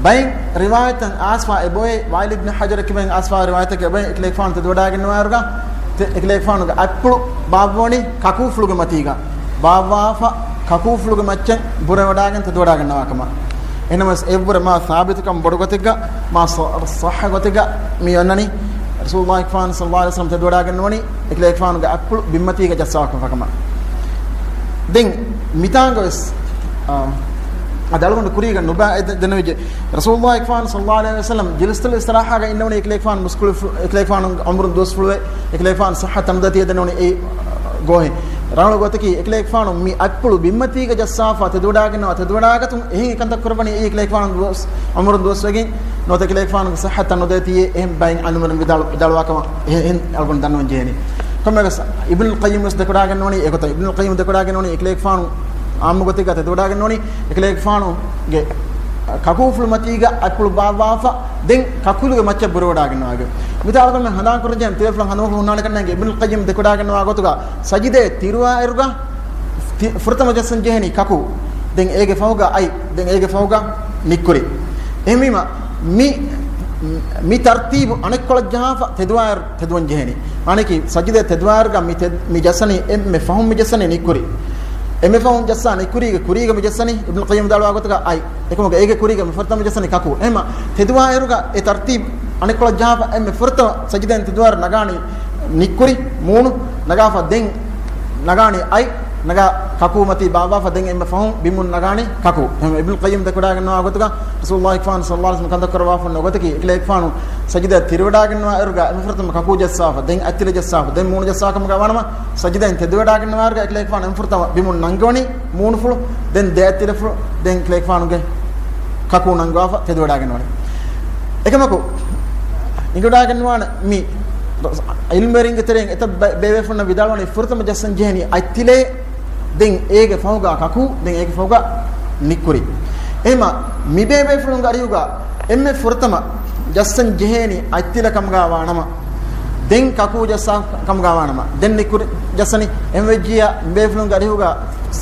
ބައެއް ރިވާޔަތަށް އައިސްފަ އެބައޮތް، ވާއިލް އިބްނު ޙަޖަރަށް ކިބައިން އައިސްފަ ރިވާޔަތަކަށް އެބައޮތް، އެކަލޭގެފާނު ތެދުވަޑާގެންނަވާއިރުގަ، ތެ-، އެކަލޭގެފާނުގެ އަތްޕުޅު ބާއްވަވަނީ ކަކޫފުޅުގެ މަތީގަ، ބާއްވާފަ ކަކޫފުޅުގެ މައްޗަށް ބުރަވަޑާގެން ތެދުވަޑާގަންނަވާ ކަމަށް. އެހެނަސް އެއަށްވުރެ މާ ސާބިތުކަން ބޮޑު ގޮތެއްގަ، މާ ޞަ-، ޞައްޙަ ގޮތެއްގަ މި އޮންނަނީ، ރަސޫލުﷲ ފާނު ޞައްލަﷲ ޢަލައިހި ވަސައްލަމަ ތެދުވަޑާގެންނުވަނީ އެކަލޭގެފާނުގެ އަތްޕުޅު ބިންމަތީގަ ޖައްސާފަ ކަމަށް. ދެން މިތާނގަވެސް، އާ، އަދި އަޅުގަނޑު ކުރީގަ ނުބައި ދެ-، ދެނެވިއްޖެ. ރަސޫލުﷲ ފާނު ޞައްލަﷲ ޢަލައިހި ވަސައްލަމަ ޖިލްސަތުލް އިސްތިރާހާގަ އިންނެވުނީ އެކަލޭގެފާނު މުސްކުޅި ފު-، އެކަލޭގެފާނު އުމުރުން ދުވަސްފުޅުވެ، އެކަލޭގެފާނު ޞައްޙަ ތަނުދޭތީ ދެންނެވުނީ އެ ގޯހެއް. ރަނގަޅު ގޮތަކީ އެކަލޭގެފާނު މި އަތްޕުޅު ބިންމަތީގަ ޖައްސާފަ ތެދުވަޑާގެންނަވާ ތެދުވަޑާގަތުން އެހެން އެކަންތައް ކުރައްވަނީ އެކަލޭގެފާނު ދުވަސް، އުމުރުން ދުވަސްވެގެން ނުވަތަ އެކަލޭގެފާނުގެ ޞައްޙަ ތަނުދޭތީ އެހެން ބައެއް ޢާލިމުން ވިދާޅު-، ވިދާޅުވާ ކަމަށް އެހެން އަޅުގަނޑު ދަންނަވަން ޖެހެނީ. ކޮންމެއަކަސް އިބްނުލް ޤައްޔިމް ވެސް ދެކެވަޑާގެންނުވަނީ އެގޮތަށް. އިބްނުލް ޤައްޔިމް ދެކެވަޑާގެންނުވަނީ އެކަލޭގެފާނު ޢާއްމު ގޮތެއްގަ ތެދުވަޑާގެންނުވާ ތެދުވަޑާގަތުން އެކަލޭގެފާނުގެ ކަކޫފުޅު މަތީގަ އަތްޕުޅު ބާއްވާފަ ދެން ކަކޫލުގެ މައްޗަށް ބުރަވަޑާގެންނަވާގެން. މިތާ އަޅުގަނޑުމެން ހަނދާން ކުރަންޖެހޭ ތިޔަފުޅަށް ހަނދުމަކު ހުންނާނެ ކަންނޭނގެ އިބްނުލް ޤައްޔިމް ދެކެވަޑާގެންނަވާ ގޮތުގަ ސަޖިދައެއް ތިރުވާ އިރުގަ ތި-، ފުރަތަމަ ޖައްސަން ޖެހެނީ ކަކޫ. ދެން އޭގެ ފަހުގަ އަތް. ދެން އޭގެ ފަހުގަ ނިއްކުރި. އެހެންވީމަ، މި، މި ތަރްތީބު އަނެއްކޮޅަށް ޖަހާފަ ތެދުވާއިރު ތެދުވަން ޖެހެނީ. މާނައަކީ، ސަޖިދަ ތެދުވާއިރުގަ މި ތެ-، މި ޖައްސަނީ އެންމެ ފަހުން މި ޖައްސަނީ ނިއްކުރި. އެންމެ ފަހުން ޖައްސާ ނިއްކުރީގެ ކުރީގަ މި ޖައްސަނީ އިބްނުލް ޤައްޔިމް ވިދާޅުވާ ގޮތުގަ އަތް. އެކަމުގަ އޭގެ ކުރީގަ މި ފުރަތަމަ ޖައްސަނީ ކަކޫ. އެހެންމަ، ތެދުވާއިރުގަ އެ ތަރްތީބު އަނެއްކޮޅަށް ޖަހާފަ އެންމެ ފުރަތަމަ ސަޖިދައިން ތެދުވާއިރު ނަގާނީ ނިއްކުރި، މޫނު ނަގާފަ ދެން ނަގާނީ އަތް، ނަގާ ކަކޫ މަތީ ބާއްވާފަ ދެން އެންމެ ފަހުން ބިމުން ނަގާނީ ކަކޫ. އެހެން އިބްނުލް ޤައްޔިމް ދެކެވަޑާގެންނަވާ ގޮތުގަ ރަސޫލުﷲ ފާނު ޞައްލަﷲ ޢަލައިހި ވަސައްލަމަ ކަންތައް ކުރައްވާފަ ހުންނަ ގޮތަކީ، އެކަލޭގެފާނު ސަޖިދަ ތިރިވަޑާގެންނަވާ އިރުގަ އެންމެ ފުރަތަމަ ކަކޫ ޖައްސާފަ، ދެން އަތްތިލަ ޖައްސާފަ، ދެން މޫނު ޖައްސާ ކަމުގަ ވާނަމަ، ސަޖިދައިން ތެދުވަޑާގެންނަވާ އިރުގަ އެކަލޭގެފާނު އެންމެ ފުރަތަމަ ބިމުން ނަންގަވަނީ މޫނުފުޅު، ދެން ދެ އަތްތިލަފުޅު، ދެން އެކަލޭގެފާނުގެ ކަކޫ ނަންގަވާފަ ތެދުވަޑާގެންނަވަނީ. އެކަމަކު، އެނގިވަޑާގެންނުވާނެ މި ޢިލްމުވެރިންގެ ތެރެއިން އެތައް ބޭ-، ބޭބޭފުޅުންނަށް ވިދާޅުވަނީ ފުރަތަމަ ޖައްސަން ޖެހެނީ އަތްތިލޭ، ދެން އޭގެ ފަހުގަ ކަކޫ، ދެން އޭގެ ފަހުގަ ނިއްކުރި. އެހެންމަ މި ބޭބޭފުޅުންގެ އަރިހުގަ އެންމެ ފުރަތަމަ ޖައްސަން ޖެހޭނީ އަތްތިލަ ކަމުގަ ވާނަމަ، ދެން ކަކޫ ޖައްސާ ކަމުގަ ވާނަމަ، ދެން ނިއްކުރި ޖައްސަނީ. އެހެން ވެއްޖިއްޔާ މި ބޭފުޅުންގެ އަރިހުގަ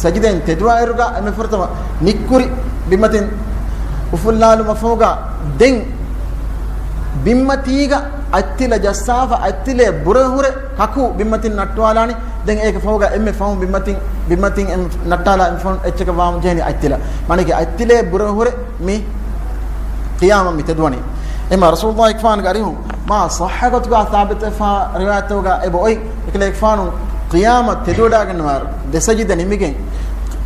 ސަޖިދައިން ތެދުވާއިރުގަ އެންމެ ފުރަތަމަ ނިއްކުރި ބިންމަތިން އުފުއްލާލުމަށްފަހުގަ ދެން ބިންމަތީގަ އަތްތިލަ ޖައްސާފަ، އަތްތިލައެއް ބުރަ ހުރެ ކަކޫ ބިންމަތިން ނައްޓާލާނީ. ދެން އޭގެ ފަހުގަ އެންމެ ފަހުން ބިންމަތިން، ބިންމަތިން އެން-، ނައްޓާލާ އެންމެ ފަހުން އެއްޗަކަށް ވާން ޖެހެނީ އަތްތިލަ. މާނައަކީ އަތްތިލައެއް ބުރަ ހުރެ މި ޤިޔާމަށް މި ތެދުވަނީ. އެހެންމަ ރަސޫލުﷲ ފާނުގެ އަރިހުން މާ ޞައްޙަ ގޮތުގަ ސާބިތުވެފަ ރިވާޔަތްތަކުގަ އެބައޮތް، އެކަލޭގެފާނު ޤިޔާމަށް ތެދުވަޑާގެންނަވާއިރު، ދެ ސަޖިދަ ނިމިގެން،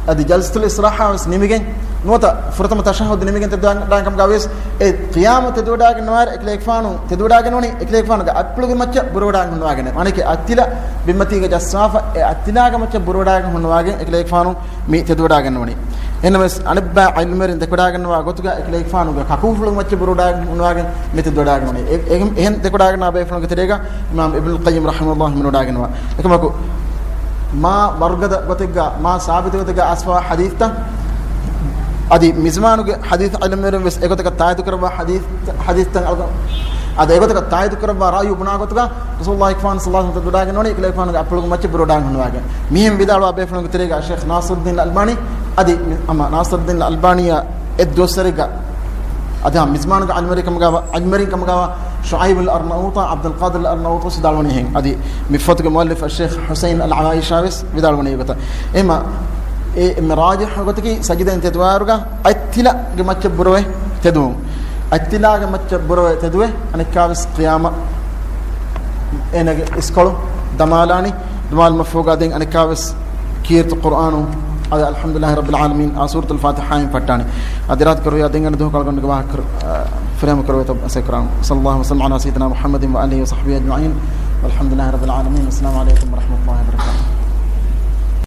އަދި ޖަލްސަތުލް އިސްތިރާޙާ ވެސް ނިމިގެން، ނުވަތަ ފުރަތަމަ ތަޝައްހަދު ނިމިގެން ތެދުވަޑާގަން ކަމުގަ ވެސް، އެ ޤިޔާމަށް ތެދުވަޑާގެންނަވާއިރު، އެކަލޭގެފާނު ތެދުވަޑާގެންނުވަނީ، އެކަލޭގެފާނުގެ އަތްޕުޅުގެ މައްޗަށް ބުރަވަޑާގެން ހުންނަވާގެން. މާނައަކީ އަތްތިލަ ބިންމަތީގަ ޖައްސާފަ، އެ އަތްތިލާގެ މައްޗަށް ބުރަވަޑާގެން ހުންނަވާގެން އެކަލޭގެފާނު މި ތެދުވަޑާގެންނުވަނީ. އެހެންނަމަވެސް، އަނެއްބައި ޢިލްމުވެރިން ދެކެވަޑާގަންނަވާ ގޮތުގަ އެކަލޭގެފާނުގެ ކަކޫފުޅު މައްޗަށް ބުރަވަޑާގެން ހުންނަވާގެން މި ތެދުވަޑާގެންނުވަނީ. އެ-، އެހެން، އެހެން ދެކެވަޑާގަންނަވާ ބޭފުޅުންގެ ތެރޭގަ އިމާމް އިބްނުލް ޤައްޔިމް ރަޙިމަހުﷲ ހިމެނިވަޑާގަންނަވާ. އެކަމަކު، މާ ވަރުގަދަ ގޮތެއްގަ، މާ ސާބިތު ގޮތެއްގަ އައިސްފަވާ ޙަދީޘްތައް އަދި މިޒްމާނުގެ ޙަދީޘް ޢިލްމުވެރިން ވެސް އެގޮތަކަށް ތާއީދު ކުރައްވާ ޙަދީޘް، ޙަދީޘްތައް އަޅުގަނޑު އަދި އެގޮތަކަށް ތާއީދު ކުރައްވާ ރާއި ބުނާ ގޮތުގަ ރަސޫލުﷲ ފާން ޞައްލަﷲ ޢަލައިހި ވަސައްލަމަ ވަޑާގެން ނޫނީ އެކަލޭގެފާނުގެ އަތްޕުޅުގެ މައްޗަށް ބުރު ވަޑާގެން ހުންނަވާގެން. މިހެން ވިދާޅުވާ ބޭފުޅުންގެ ތެރޭގަ ޝޭޚް ނާޞިރުއްދީން އަލްބާނީ، އަދި މި-، އަމާ ނާޞިރުއްދީން އަލްބާނީއާ އެއް ދުވަސްވަރެއްގަ އަދި މިޒްމާނުގެ ޢިލްމުވެރިކަމުގަ ވާ، ޢިލްމުވެރިން ކަމުގަ ވާ ޝުޢައިބު އަލް އަރްނައޫޠާ، ޢަބްދުލް ޤާދިރު އަލް އަރްނައޫޠީ ވެސް ވިދާޅުވަނީ އެހެން. އަދި މި ފޮތުގެ މުއައްލިފް އައްޝޭޚް ޙުސައިން އަލް ޢައިޝާ ވެސް ވިދާޅުވަނީ އެގޮތަށް. އެހެންމަ އެ، އެންމެ ރާޖިޙު ގޮތަކީ ސަޖިދައިން ތެދުވާއިރުގަ އަތްތިލަގެ މައްޗަށް ބުރަވެ ތެދުވުން. އަތްތިލާގެ މައްޗަށް ބުރަވެ ތެދުވެ އަނެއްކާވެސް ޤިޔާމަ އޭނަގެ އިސްކޮޅު ދަމާލާނީ. ދުމާލުމަށްފަހުގަ ދެން އަނެއްކާވެސް ކީރިތި ޤުރްއާނު އަދި އަލްޙަމްދުލިﷲ ރައްބިލް ޢާލަމީން އާ ސޫރަތުލް ފާތިޙާއިން ފައްޓާނެ. އަދި އިރާދަކުރެއްވިޔާ ދެން އަނެއް ދުވަހަކު އަޅުގަނޑުގެ ވާހަކަ ފުރިހަމަ ކުރެވޭތޯ އަސައްކަރާން. صلى الله وسلم على سيدنا محمد وآله وصحبه أجمعين. والحمد لله رب العالمين. والسلام عليكم ورحمة الله وبركاته.